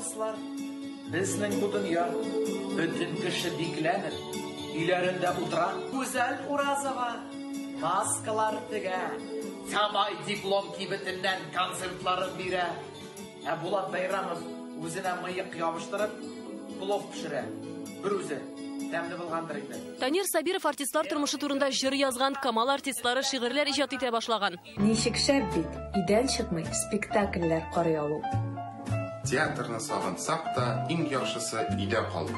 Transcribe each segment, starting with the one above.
дуслар, безнең бу дөнья, бөтен кеше бикләнеп, өйләрендә утыра. Гүзәл Уразова маскалар тегә, Тямай диплом кибетеннән концертларын бирә. Ә Булат Бәйрамов үзенә мыек ябыштырып, плов пешерә. Бер үзе. Тәмле булгандыр инде. Танир Сабиров артистлар тормышы турында җыр язган, Камал артистлары шигырьләр иҗат итә башлаган. Ничек шәп бит, өйдән чыкмый спектакльләр карый алу. Театрны сагынсак та, иң яхшысы өйдә калу.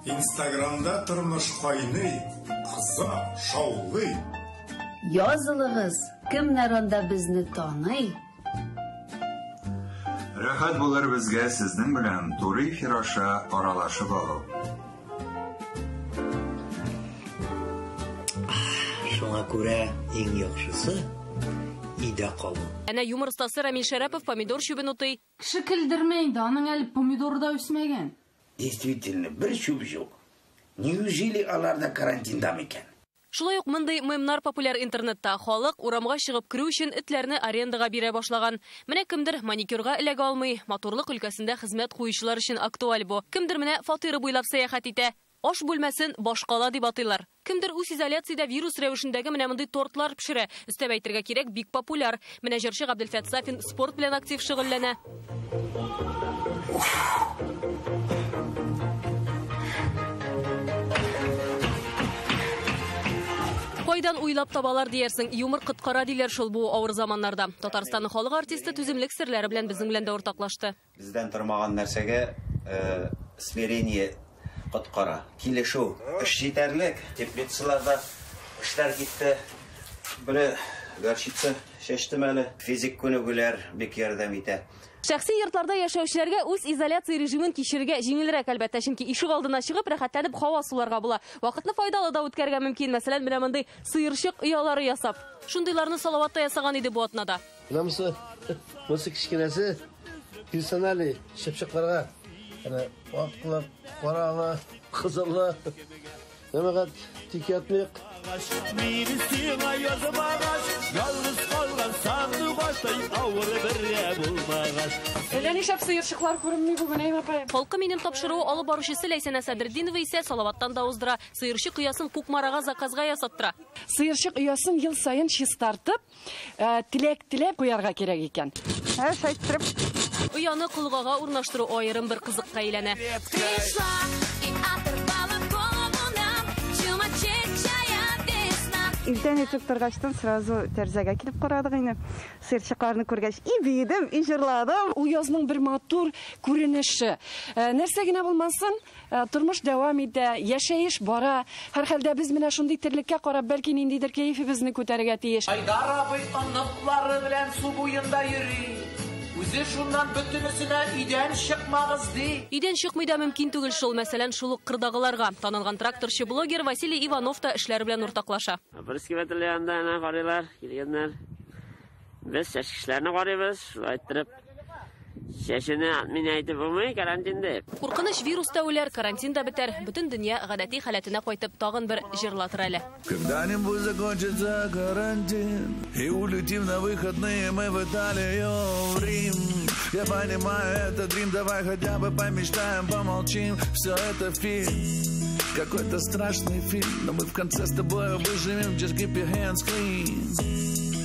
Инстаграмда тормыш кайный, кыза, шаулый. Язылыгыз, кемнәр анда безне таный? Рәхәт булыр безгә сезнең белән туры эфир аша аралашып алу. Шуңа күрә иң яхшысы өйдә калу. Әнә юмор остасы Рамил Шәрәпов помидор чүбен утый. Кеше көлдермә инде, аның әле помидоры да үсмәгән. Действительно, бер чүп юк. Неужели алар да карантинда микән? Шулай ук мондый мемнар популяр интернетта. Халык урамга чыгып керү өчен этләрне арендага бирә башлаган. Менә кемдер маникюрга эләгә алмый. Матурлык өлкәсендә хезмәт куючылар өчен актуаль бу. Кемдер менә фатиры буйлап сәяхәт итә. Аш бүлмәсен башкала дип атыйлар. Кемдер үз изоляциядә вирус рәвешендәге менә мондый тортлар пешерә. Өстәп әйтергә кирәк, бик популяр. Менә җырчы Габделфәт Сафин спорт белән актив шөгыльләнә. Кайдан уйлап табалар диярсең, юмор коткара диләр шул бу авыр заманнарда. Татарстанның халык артисты түземлек серләре белән безнең белән дә уртаклашты. Бездән тормаган нәрсәгә смирение коткара. Килешү, эш җитәрлек. Теплицаларда эшләр китте. Бер горчица чәчтем әле. Физик күнегүләр бик ярдәм итә. Шәхси йортларда яшәүчеләргә үз изоляция режимын кичерергә җиңелрәк, әлбәттә, чөнки ишек алдына чыгып, рәхәтләнеп һава суларга була. Вакытны файдалы да үткәрергә мөмкин, мәсәлән, менә мондый сыерчык оялары ясап. Шундыйларны Салаватта ясаган иде бу атнада. Менә монысы кечкенәсе персональный чыпчыкларга. Әнә аклы, каралы, кызыллы. Җәмәгать, тик ятмыйк. Мине сиңа язмагач, ялгыз калган сандугачтай авыр бергә булмагач. Әллә нишләп сыерчыклар күренми бүген, әй апай. Халкы минем тапшыруы алып баручысы Ләйсәнә Сәдретдинова исә Салаваттан да уздыра. Сыерчык оясын Кукмарага заказга ясаттыра. Сыерчык оясын ел саен чистартып, теләк теләп куярга кирәк икән. Ә, шайтырып. Ояны колгага урнаштыру аерым бер кызыкка әйләнә. Иртән иртүк торгачтан сразу тәрәзәгә килеп карадык инде. Сыерчыкларны күргәч, и биедем, и җырладым. Ул язның бер матур күренеше. Нәрсә генә булмасын, тормыш дәвам итә, яшәеш бара. Һәрхәлдә без менә шундый терлеккә карап, бәлки ниндидер кәефебезне күтәрергә тиеш. Айдар абый оныклары белән су буенда йөри. Үзе шуннан бөтенесенә өйдән чыкмагыз ди. Өйдән чыкмый да мөмкин түгел шул, мәсәлән, шул ук кырдагыларга. Танылган тракторчы блогер Василий Иванов та эшләре белән уртаклаша. Опрыскиватель янында әнә карыйлар, килгәннәр. Без чәчкечләрне карыйбыз, шулай иттереп. Чәчүне мин әйтеп булмый, карантин дип. Куркыныч вирус та үләр, карантин да бетәр. Бөтен дөнья гадәти халәтенә кайтып, тагын бер җырлатыр әле. Когда-нибудь закончится карантин, и улетим на выходные мы в Италию, в Рим. Я понимаю, это дрим, давай хотя бы помечтаем, помолчим. Все это фильм, какой-то страшный фильм, но мы в конце с тобой выживем, just keep your hands clean.